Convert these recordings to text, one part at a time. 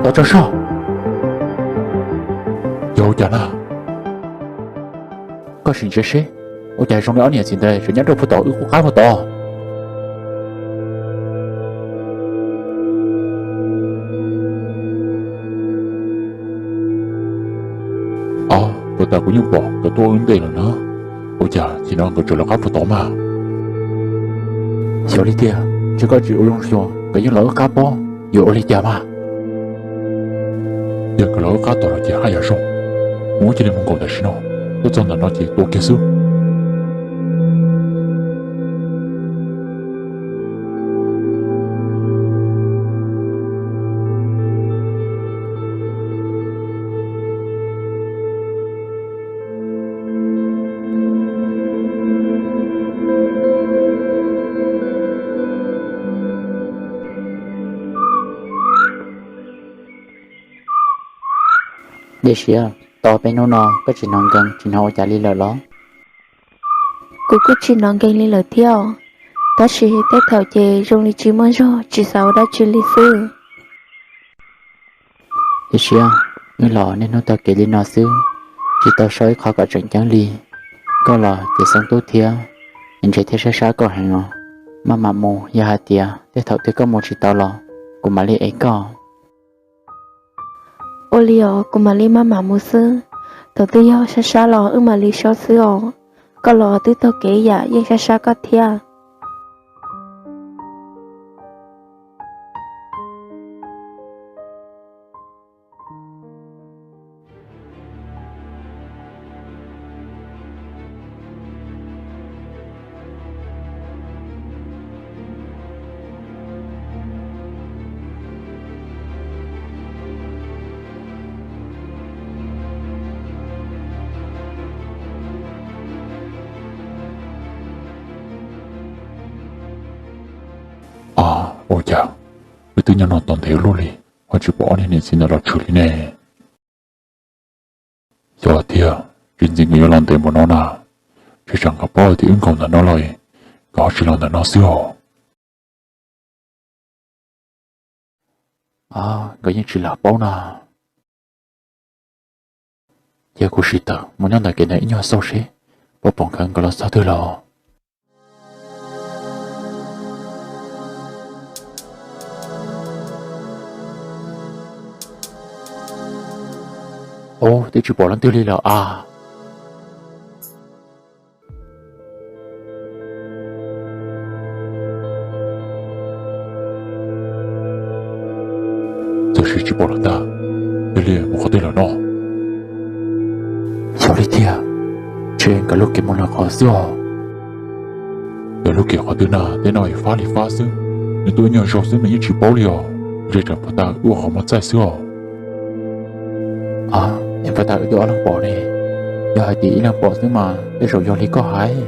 Tos tso soj. Yog ua cas na? Koj sim ntsia seb, ua cas zoo li ob niam txiv ntawd tseem nyob rau puag tod wb qab puag tod? Ob, puag ta kuv yeej pom nkawd tuaj wb ntej lawm na. Ua cas ces no nkawd tseem los qab puag tod mas? Xyov li tiag, ntshe koj tsis ua zoo xyuas nkawd yeej los wb qab pob, yuav ua li cas mas? Yog nkawd los wb qab tod los ces haj yam zoo. Mus wb cia li mus nkaum tam sim no, tuaj txog ntawm no ces tua kiag xwb. Dej Siav, tau peb hnub no koj tsis hnov nkees tsis hnov ua cas li lawm los? Kuv kuj tsis hnov nkees li lawm thiab, tab sis tej thaum ces zoo li tsis muaj zog tsis xav ua dab tsi li xwb. Dej Siav, wb los niaj hnub taug kev li no xwb, tsis tau so ib qho kom tseem ceeb li. Koj los ces xeeb tub thiab, ntshe thiaj sab sab koj heev os. Maj mam mus, yog hais tias tej thaum twg koj mus tsis tau los kuv mam li ev koj. Ua li os, kuv mam li maj mam mus xwb. Thaum twg yog sab sab los wb mam li so xwb os. Koj los twb taug kev ib yam yeej sab sab koj thiab. Ua cas wb twb nyob no tos ntev luaj li, ho tsis pom ob niag niam txiv ntawd los tshwm li ne? Yog tiag, tsis ntxim nkawd yuav los ntev npaum no na. Tsis tsam nkawd paub tias wb nkaum ntawm no lawm, nkawd ho tsis los ntawm no xwb os. Nkawd yeej tsis lam paub na. Cia kuv sim tawm mus nyob ntawm kev ntawd ib nyuag xauj seb puas pom nkawd, nkawd los txog twg los. Ub, twb tsis pom leej twg li lawm as. Txawm sis tsis pom lawm ntag, yog li mus qhov twg lawm no? Xyov li tiag, ntshe nkawd lub kev mus lawm qhov xwb os. Nkawd lub kev qhov twg na, tej no es fab li fab xwb, nws tuaj ib nyuag zaug xwb nws yeej tsis paub li os. Ntshe tsam puag ta wb ua qhov muag txaij xwb os. Puag ta wb twb ob leeg pom ne, yog hais tias ib leeg pom xwb mas tej zaum yog li koj hais.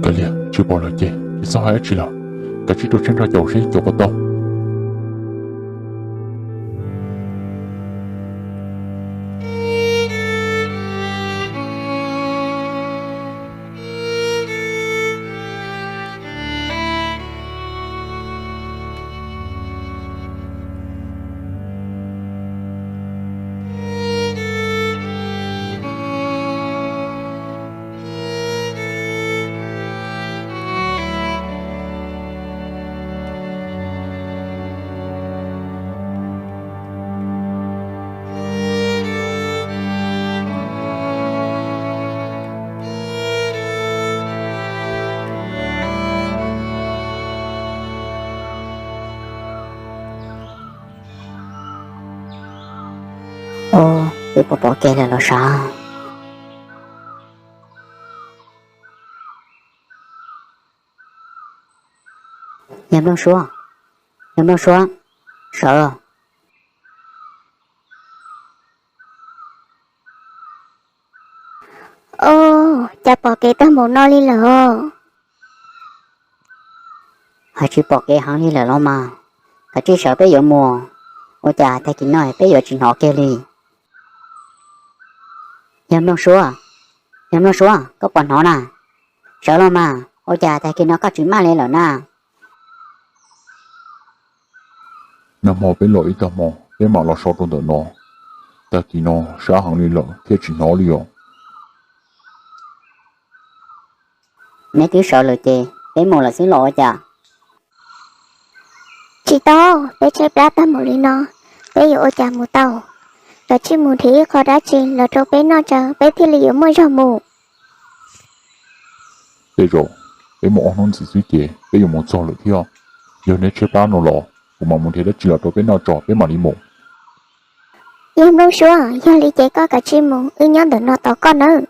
Kav liam, tsis pom lawm ces tsis txhob hais dab tsi lawm, kav tsij rau tsheb nrog caum seb caum puas tau. Ub, twb pom pom kev lawm los sav. Yawg Nplooj Suab, Yawg Nplooj Suab, sawv. Ub, cas pom kev tag npaum no li lawm os. Hais tsis pom kev heev li lawm los mas, kav tsij sawv peb yuav mus, ua cas tag kis no peb yuav tsis hnov kiag li. Yawg Nplooj Suab, Yawg Nplooj Suab, koj puas hnov na? Sawv los mas, ua cas tag kis no koj tsis maj li lawm na? Nag hmo peb los ib tag hmo peb mam los so rau ntawm no. Tag kis no sab heev li lawm thiaj tsis hnov li os. Neb twb sawv lawm ces peb mus lawm xwb los ua cas? Tsis tau, peb tshaib plab tag npaum li no, peb yuav ua cas mus tau? Kav tsij mus nrhiav ib qho dab tsi los rau peb noj tso peb thiaj li yuav muaj zog mus. Tej zaum peb mus ob hnub ntxiv xwb ces peb yuav mus txog lawm thiab. Yog neb tshaib plab no los kuv mam mus nrhiav dab tsi los rau peb noj tso peb mam li mus. Yog Nplooj Suab, yog li ces koj kav tsij mus, wb nyob ntawm no tos koj nawb.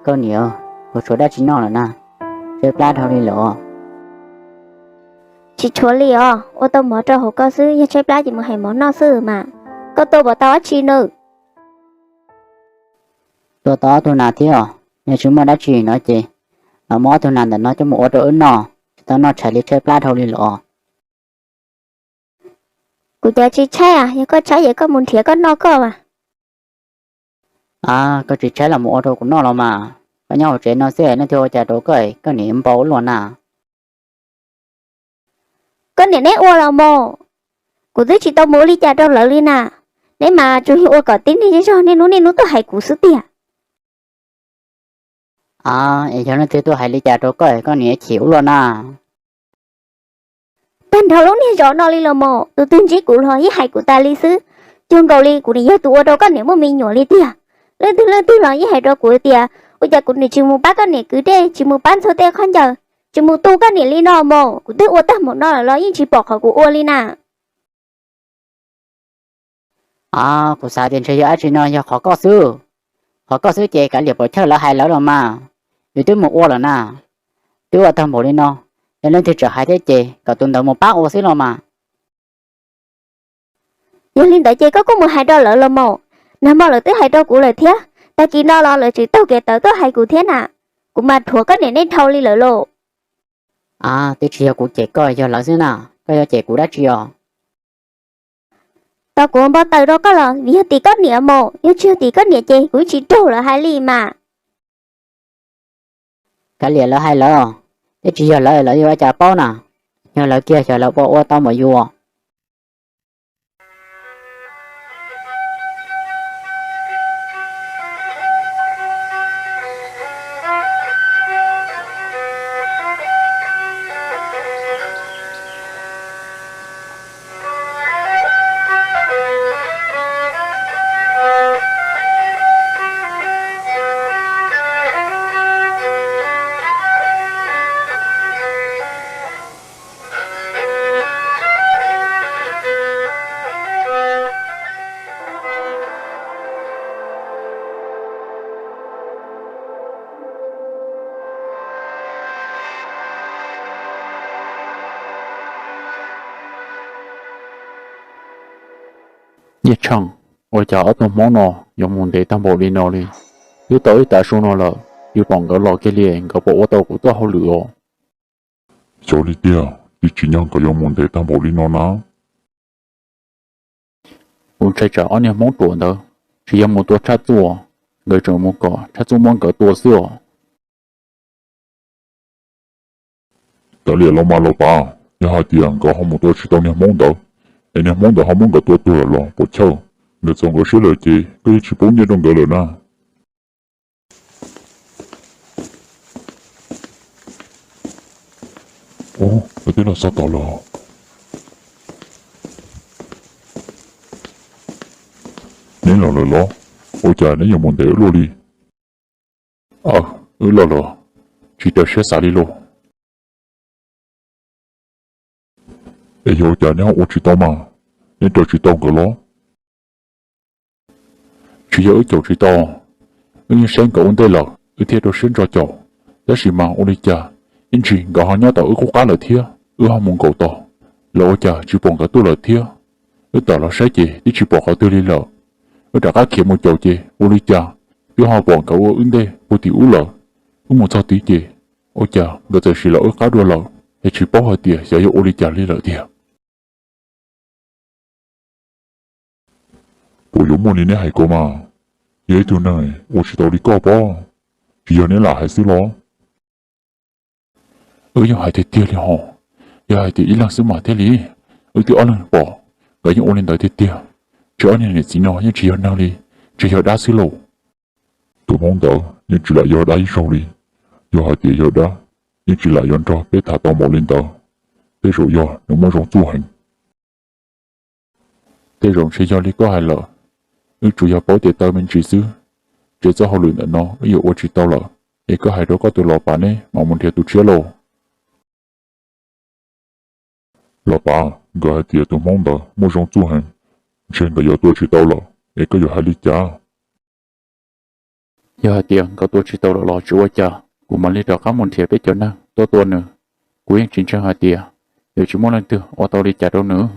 Koj niam, puas tshuav dab tsi noj lawm na? Tshaib plab dhau li lawm. Tsis tshuav li os, ua tau mov rau hauv koj xwb, yog tshaib plab ces mus hais mov noj xwb mas. Koj tua puas tau dab tsi na? Tua tau ob tug nas thiab os, yog tsis muaj dab tsi no ces los muab ob tug nas ntawm no coj mus ua rau wb noj, tsis tau noj tshais li tshaib plab dhau li lawm os. Kuv cov tsis tshaib, yog koj tshaib ces koj mus nrhiav koj noj koj mas. Koj tsis tshaib los mus ua rau kuv noj los mas, koj nyob hauv tsev no xwb nej thiaj ua cas rau koj, koj niam npau luaj na. Koj niam neb ua los mas, kuv twb tsis tau mus ua li cas rau lawv li na. Neb mas tsuas yog ua kom tib neeg zej zog niaj hnub niaj hnub tuaj hais kuv xwb tiag. Es yog leej twg tuaj hais li cas rau koj koj niam chim ua luaj na. Tag nrho lub niag zos no li los mas tus twg ntsib kuv los yeej hais kuv tas li xwb. Cuag nkaus li kuv nim yog tus ua rau koj niam muaj me nyuam li tiag. Leej twg leej twg los yeej hais rau kuv tias ua cas kuv nim tsis mus pab koj niam kwv dej, tsis mus pab ntxhua tej khaub ncaws, tsis mus tu koj niam li no mas, kuv twb ua tag npaum no lawm los yeej tsis pom qhov kuv ua li na. Kuv xav tias ntshe yog dab tsi no yog qhov koj xwb. Qhov koj xwb ces kav liam pom chaw lawv hais lawv los mas, yus twb mus ua lawm na. Twb ua tag npaum li no, yog leej twg tseem hais thiab ces kom tus ntawd mus pab ua xwb los mas. Yog li ntawd ces koj kuj mus hais rau lawv los mas, nag hmo lawv twb hais rau kuv lawm thiab, tag kis no los lawv tseem taug kev tawv tuaj hais kuv thiab na. Kuv mas dhuav koj niam nej dhau li lawm lauj. Twb tsis yog kuv cem koj, yog lawv xwb na, koj yuav cem kuv dab tsi os? Tau kuv npau taws rau koj los vim yog tim koj niam mas, yog tsis yog tim koj niam ces kuv tsis raug lawv hais li mas. Kav liam lawv hais lawv, twb tsis yog lawv lawv yuav ua cas paub na, yog lawv kiag xyov lawv puas ua tau npaum yus. Nyiaj Tsheej, ua cas ob tug hmoob no yuav mus ntev tag npaum li no li? Twb tau ib tav su no lawm, tsis pom nkawd los kiag li, nkawd puas ua tau kuv tuaj hauj lwm os? Xyov li tiag, twb tsis nyob nkawd yuav mus ntev tag npaum li no na. Kuv ntshai tsam ob niag hmoob ruam ntawd tsis yog mus tua tshaj txuj, nkawd tseem mus kom tshaj txuj muab nkawd tua xwb os. Kav liam los mas los pav, yog hais tias nkawd ho mus tua tsis tau niag hmoob ntawd, es niag hmoob ntawd ho muab nkawd tua tuag lawm los puas chawj? Nkawd txaus nkawd siab lawm ces koj yeej tsis pub nyiaj rau nkawd lawm na. Ub, lawv twb los txog tod lawm. Neb los lawm los? Ua cas neb yuav mus ntev ua luaj li? Aw, wb los los tsis raws siab xav li lauj. Es yog ua cas neb ho ua tsis tau mas? Neb raws tsis tau nkawd los? Tsis yog wb caum tsis tau, wb yeej saib nkawd ua ntej lawm wb thiaj rau siab ntso caum. Tab sis mas ua li cas ib ntsis nkawd ho nyob tom wb qub qab lawm thiab, wb ho mus nkaum tod los ua cas tsis pom nkawd tuaj lawm thiab. Wb tawm los saib ces twb tsis pom qhov twg li lawm. Wb rov qab khiav mus caum ces ua li cas twb ho pom nkawd ua wb ntej puag tim ub lawm. Wb mus txog tid ces ua cas nkawd txawm sim los wb qab dua lawm, es tsis paub hais tias xyov yog ua li cas li lawm tiag. Puas yuav muaj li neb hais ko mas? Yog ib tug neeg ua tsis tau li koj pob, tsis yog neb lam hais xwb los? Wb yeej hais tiag tiag li hos, yog hais tias ib leeg xwb mas thiaj li, wb twb ob leeg pom, nkawd yeej ua li ntawd tiag tiag. Ntshe ob niag niam txiv no yeej tsis yog neeg li, ntshe yog dab xwb lauj. Tus hmoob ntawd yeej tsis lam yog dab ib zaug li, yog hais tias yog dab, yeej tsis lam yuav nrog peb tham tau npaum li ntawd. Tej zaum yog nws muaj zoo txuj heev. Tej zaum ntshe yog li koj hais lawm, wb tsuas yog paub tias taw me ntsis xwb, ntshe txoj hauj lwm ntawm no wb yuav ua tsis tau lawm, es koj hais rau koj tus los pav neb mam mus nrhiav tus tshiab lauj. Los pav, nkawd hais tias tus hmoob ntawd muaj zoo txuj heev, ntshe nkawd yuav tua tsis tau lawm, es koj yuav hais li cas? Yog hais tias nkawd tua tsis tau lawm los tsis ua cas, kuv mam li rov qab mus nrhiav peb cov neeg tuaj tua nws. Kuv yeej tsis ntseeg hais tias yuav tsis muaj leej twg ua tau li cas rau nws.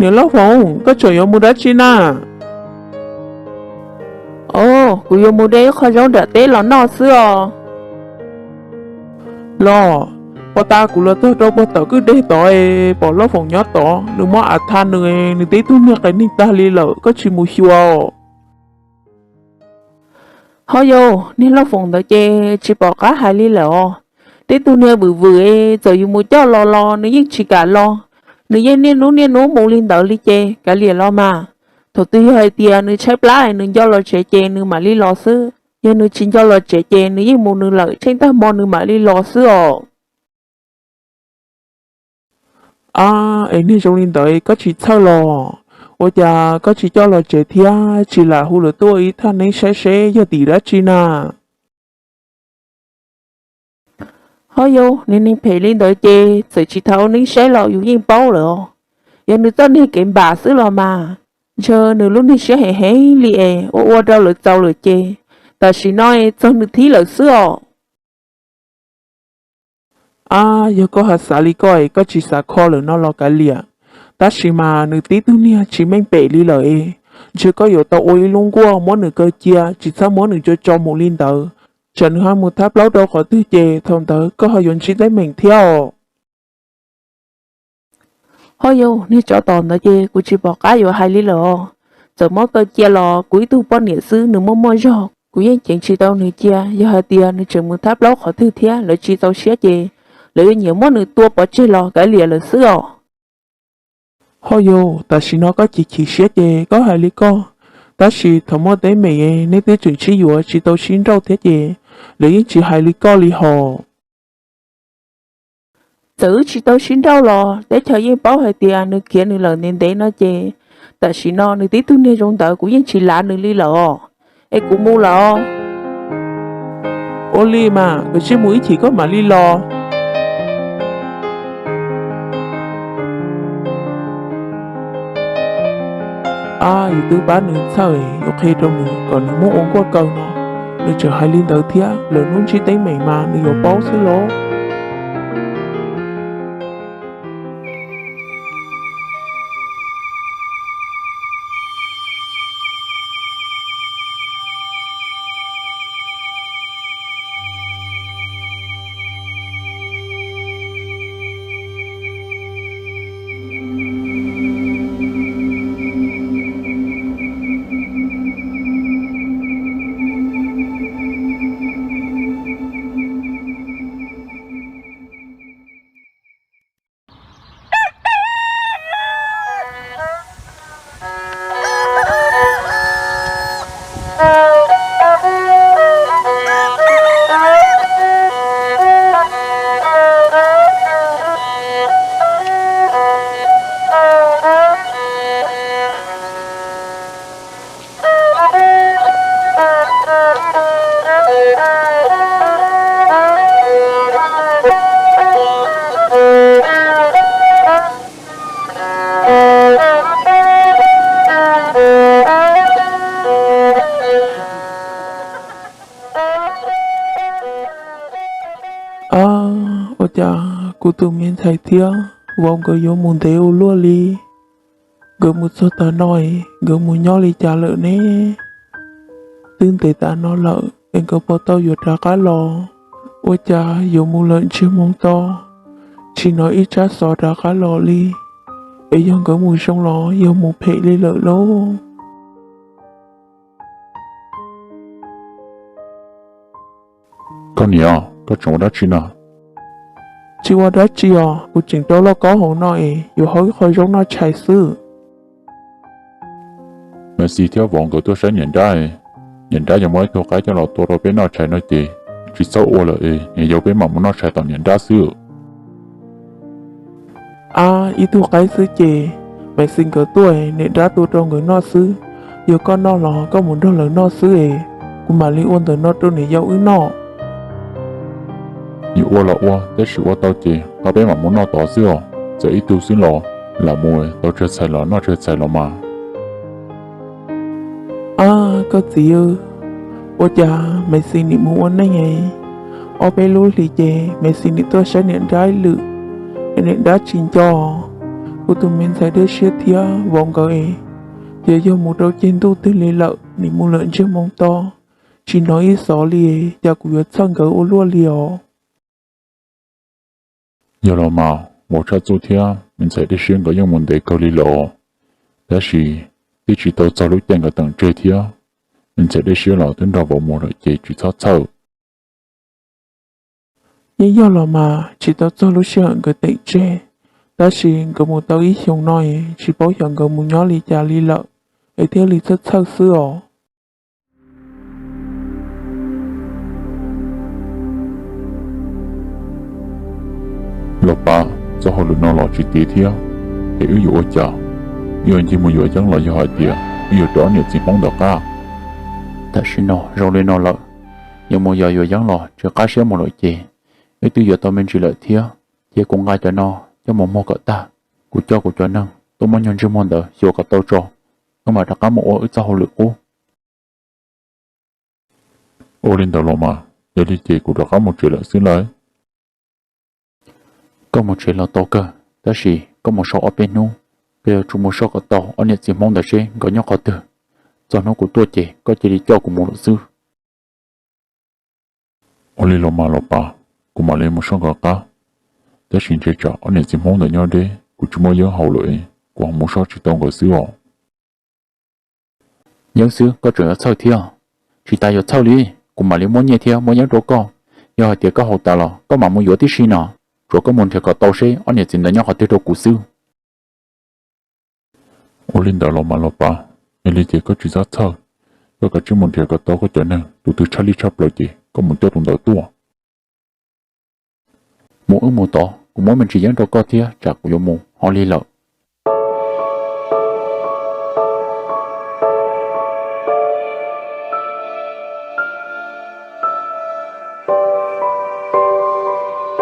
Niam Lauj Foom, koj tseem yuav mus dab tsi na? Os, kuv yuav mus de ib qho zaub nram teb los noj xwb os. Los, puag ta kuv los txog rau puag tom kwj deg tod es pom Lauj Foom nyob tod, nws muab av tha nws, nws tib tug niag qias neeg tag li lawm, koj tsis mus xyuas os. Ho yog niag Lauj Foom ntawd ces tsis pom qab hais li lawm os. Tib tug niag vwm vwm es txawm yus mus coj los los nws yeej tsis kam los, nws yeej niaj hnub niaj hnub mus li ntawd li ces kav liam los mas. Thaum twg yog hais tias nws tshaib plab es nws nco los tsev ces nws mam li los xwb, yog nws tsis nco los tsev ces nws yeej mus nws lawm, tsheej tag hmo nws mam li los xwb os. Ab, es niag zoo li ntawd koj tsis txhawj los? Ua cas koj tsis coj los tsev thiab tsis lam hu lawv tuaj ib thaj neeb saib seb yog tim dab tsi na? Ho yog niag neeg phem li ntawd ces txawm tsis tau ua neeb saib los yus yeej paub lawm os. Yog nws txoj niag kev npam xwb los mas, ntshe nws lub niag siab heev heev li es ua ua rau lawv txaus lawm ces tam sim no es txog nws thib lawm xwb os. Ab, yog koj ho xav li koj es koj tsis xav kho lawm no los kav liam, tab sis mas nws tib tug niag tsis meej pem li lawm es, ntshe koj yuav tau ua ib lub nkuaj muab nws kaw cia, tsis txhob muab nws tso tso mus li ntawd, tsam nws ho mus thab plaub rau qhov twg ces thaum ntawd koj ho yuav ntsib teeb meem thiab os. Ho yog niag tsov tom ntawd ces kuv tsis pom qab yuav hais li lawm os. Txawm muab kaw cia los kuv ib tug poj niam xwb, nws muaj muaj zog, kuv yeej ceev tsis tau nws cia. Yog hais tias nws tseem mus thab plaub qhov twg thiab lawv tsis txaus siab ces lawv yuav nyiam muab nws tua pov tseg los kav liam lawm xwb os. Ho yog tam sim no koj chim chim siab ces koj hais li koj, tab sis thaum muaj teeb meem neb twb tseem sib yuav tsis tau sib nrauj thiab ces lawv yeej tsis hais li koj li hos. Txawm wb tsis tau sib nrauj los teb chaws yeej paub hais tias nws khiav nws lawm ntev ntev no ces tam sim no nws tib tug niag zoo ntawd kuv yeej tsis lav nws li lawm os. Es kuv mus lawm os. Ua li mas, koj cia mus ib chim koj mam li los. Ab, yus twb pab nws txhawj, yuav qhia rau nws kom nws muab ua nkuaj kaw no, nws tseem hais li ntawd thiab, lwm hnub ntsib teeb meem mas nws yuav paub xwb lauj. Tus me ntxhais thiab vauv nkawd yuav mus ntev ua luaj li. Nkawd mus txog tav no es nkawd mus nyob li cas lawm ne? Twb ntev tav no lawm es nkawd puas tau yuav rov qab los? Ua cas yuav mus lawm ntsiag moo to, tsis hnov ib tsab xov rov qab los li? Es yog nkawd mus zoo los yog mus phem li lawm lauj? Koj niam, koj tseem ua dab tsi na? Tsis ua dab tsi os, kuv tseem rau lauj kaub hauv no es yuav hau ib qho zaub noj tshais xwb. Maiv Xis thiab vauv nkawd tuaj saib niam nrab, niam nrab yuav muab ib tug qaib coj los tua rau peb noj tshais no ces tsis txhob ua lawm es niam yau peb mam mus noj tshais tom niam nrab xwb. Ab, ib tug qaib xwb ces Maiv Xis nkawd tuaj es niam nrab tua rau nkawd noj xwb. Yog koj noj los koj mus nrog lawv noj xwb es kuv mam li ua ntawm no rau niam yau wb noj. Yuav ua los ua, tab sis ua tau ces nqa peb mam mus noj tod xwb os. Txawm ib tug xwb los lam mus, tau tsawg txhais los noj tsawg txhais los mas. Ab, koj txiv, ua cas Maiv Xis nim mus ua neej es ob peb lub hlis ces Maiv Xis nim tuaj saib niam nrab ib lwm, niam nrab tsis nco. Kuv tus me ntxhais dej siab thiab vauv nkawd es, ces yog mus rau ceg ntuj twg li lawm, nim mus lawm ntsiag moo to, tsis hnov ib xov li, cas kuv yuav txhawj nkawd ua luaj li os. Yog los mas, vauv Tshaj Txuj thiab me ntxhais dej siab nkawd yeej mus ntev kawg li lawm os. Tab sis twb tsis tau txog lub caij nkawd teem tseg thiab. Me ntxhais dej siab los twb nrog vauv mus lawm ces tsis txhob txhawj. Yeej yog los mas, tsis tau txog lub sij hawm nkawd teem tseg, tab sis nkawd mus tau ib xyoos no es tsis paub xyov nkawd mus nyob li cas li lawm, es thiaj li txhawj txhawj xwb os. Los Paj, txoj hauj lwm no los tsis tiav thiab, es wb yuav ua cas? Wb yuav ncig mus yuav yeeb los yog hais tias wb yuav rau ob niam txiv Hmoob ntawm qab? Tam sim no zoo li no lawm, yuav mus yos yuav yeeb los tsis qab siab mus lawm ces, wb twb yuav tau me ntsis lawm thiab. Ces kuv nqa cov no coj mus muag kom tag, kuv coj kuv cov neeg tuaj muab nyuag ntsej muag ntawd xyuas kom tau tso, wb mam rov qab mus ua wb txoj hauj lwm qub. Ua li ntawd los mas, yog li ces kuv rov qab mus tsev lawm xwb lauj. Koj mus tsev los tau kawg, tab sis koj mus so ob peb hnub, koj yuav tsum mus so kom tau ob niam txiv Hmoob ntawd seb nkawd nyob qhov twg. Txog hnub kuv tuaj ces koj cia li coj kuv mus lawm xwb. Ua li los mas Los Paj, kuv mam li mus so nkawd qab. Tab sis ntshe tsam ob niam txiv Hmoob ntawd nyob deb, kuv tsis muaj yeeb haus lawm, kuv ho mus so tsis tau nkawd xwb os. Yeeb xwb koj tseem yuav txhawj thiab? Tsis tas yuav txhawj li, kuv mam li muab nyiaj thiab muab yeeb rau koj. Yog hais tias koj haus tas los koj mam mus yuav tib si no, tsuav koj mus nrhiav kom tau seb ob niam txiv ntawd nyob qhov twg rau kuv xwb. Ua li ntawd los mas Los Paj, yog li ces koj tsis txhob txhawj, koj kav tsij mus nrhiav kom tau koj cov neeg tus twg tshaj lij tshaj plaws ces koj mus coj tus ntawd tuaj. Mus wb mus tod, kuv muab me ntsis yeeb rau koj thiab tsam kuv yuav mus ho lig lawm.